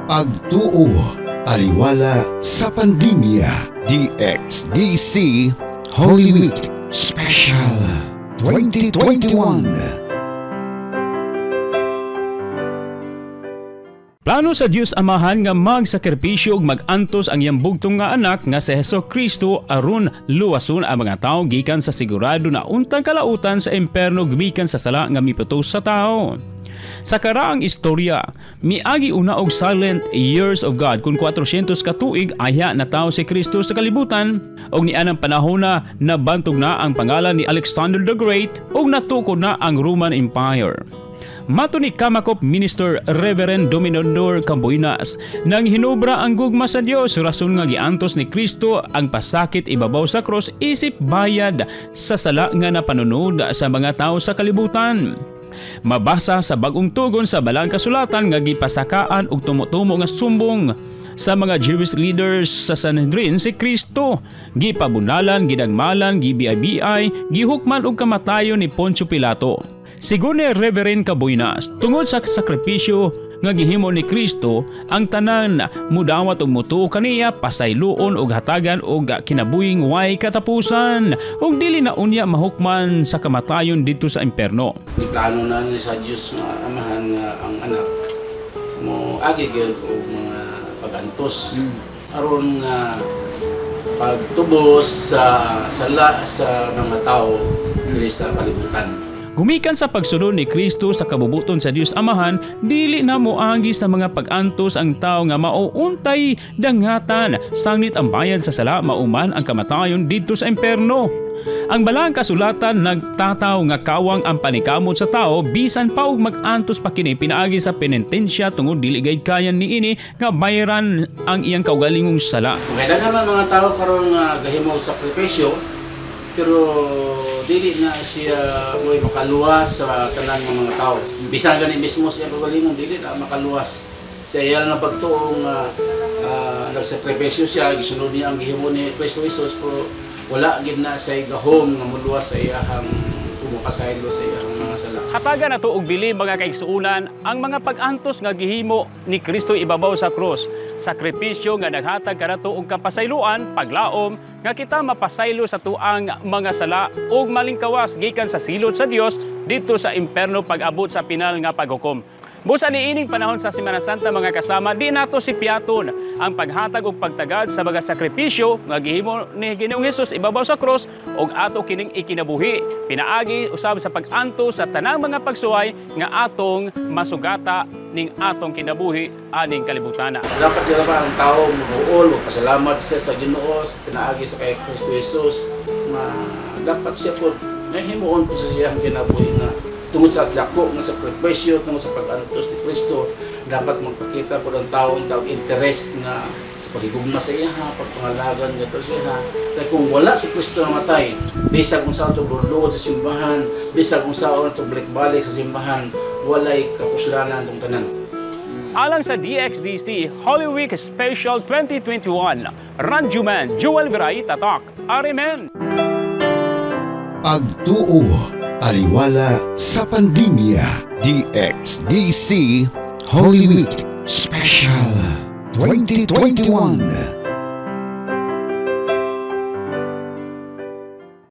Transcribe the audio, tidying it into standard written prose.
Pagtuo, taliwala sa pandemya. DXDC Holy Week Special 2021. Plano sa Dios Amahan nga magsakripisyo ug magantos ang iyang bugtong nga anak nga si Hesus Kristo aron luwason ang mga tawo gikan sa sigurado na untang kalautan sa imperno gikan sa sala nga miputos sa tao. Sa karaang istorya, miagi una og silent years of God kung 400 ka tuig ayha natawo si Kristo sa kalibutan ug nianang panahon na nabantog na ang pangalan ni Alexander the Great ug natukod na ang Roman Empire. Mato ni Kamakop Minister Reverend Dominador Cambuinas, nang hinubra ang gugma sa Dios, rason nga giantos ni Kristo ang pasakit ibabaw sa krus isip bayad sa sala nga napanunod sa mga tao sa kalibutan. Mabasa sa Bagong Tugon sa Balaang Kasulatan nga gipasakaan og tumutumo nga sumbong sa mga Jewish leaders sa Sanhedrin si Kristo. Gipabunalan, gidagmalan, gibiay-biay, gihukman og kamatayon ni Poncio Pilato. Sigon ni Reverend Cabuinas, tungod sa sakripisyo nga gihimo ni Kristo, ang tanan mudawat og mutuo kaniya pasayloon og hatagan og kinabuhing way katapusan ug dili na unya mahukman sa kamatayon didto sa imperno. Giplano na ni sa Dios nga Amahan nga ang anak mo agi gyud og mga pagantos aron nga pagtubos sa sala sa mga tao diri sa kalibutan. Gumikan sa pagsunod ni Kristo sa kabubuton sa Dios Amahan, dili na moagi sa mga pag-antos ang tao nga mauuntay dangatan, sangnit ang bayad sa sala mauman ang kamatayon didto sa imperno. Ang Balaang Kasulatan nagtataw nga kawang ang panikamot sa tao bisan pa og mag-antos pa kini pinaagi sa penitensya tungod dili gayud kaya niini nga bayaran ang iyang kaugalingong sala. Kung kay daghan man mga tao karon nga gahimo og sakripisyo, pero dili na siya mo'y makaluwas sa tanan ng mga tao. Bisan gani mismo siya kaugalingon, dili na makaluwas. Sa iya lang pagtuo nga nagsakripisyo siya, gisunod niya ang gihimo ni Kristo Jesus, pero wala gid na siya gahom nga moluwas sa iyahang kumukasaylo sa iyahang mga sala. Hatagan nato og bili, mga kaigsuonan, ang mga pag-antos nga gihimo ni Kristo ibabaw sa krus. Sakripisyo nga naghatag kanato og kapasayloan, paglaom nga kita mapasaylo sa tuang mga sala ug malingkawas gikan sa silot sa Dios didto sa imperno pag-abot sa pinal nga paghukom. Busa niining panahon sa Semana Santa, mga kasama, di nato sipiaton ang paghatag og pagtagad sa mga sakripisyo nga gihimo ni Ginoong Hesus ibabaw sa krus ug ato kining ikinabuhi pinaagi usab sa pag-antos sa tanang mga pagsuway nga atong masugata ning atong kinabuhi aning kalibutana. Dapat dila pa ang tao muhuol, magpasalamat siya sa Ginoo, sa pinaagi sa kay Kristo Jesus, nga dapat siya po nahimuon po sa iyang kinabuhi nga tungod sa dako nga sakripisyo, tungod sa pag-antos ni Kristo, dapat magpakita po ang tao ang tawag interest nga sa paghigugma sa iya, pagpangalagan nga sa iya. Kaya kung wala si Kristo namatay, bisag kung saan ito luluod sa simbahan, bisag kung saan ito balik-balik sa simbahan, walay kapuslanan itong tanan. Alang sa DXDC Holy Week Special 2021, Ranjuman Joel Viray, Tatak, Arimen! Pagtuo, taliwala sa pandemya. DXDC Holy Week Special 2021.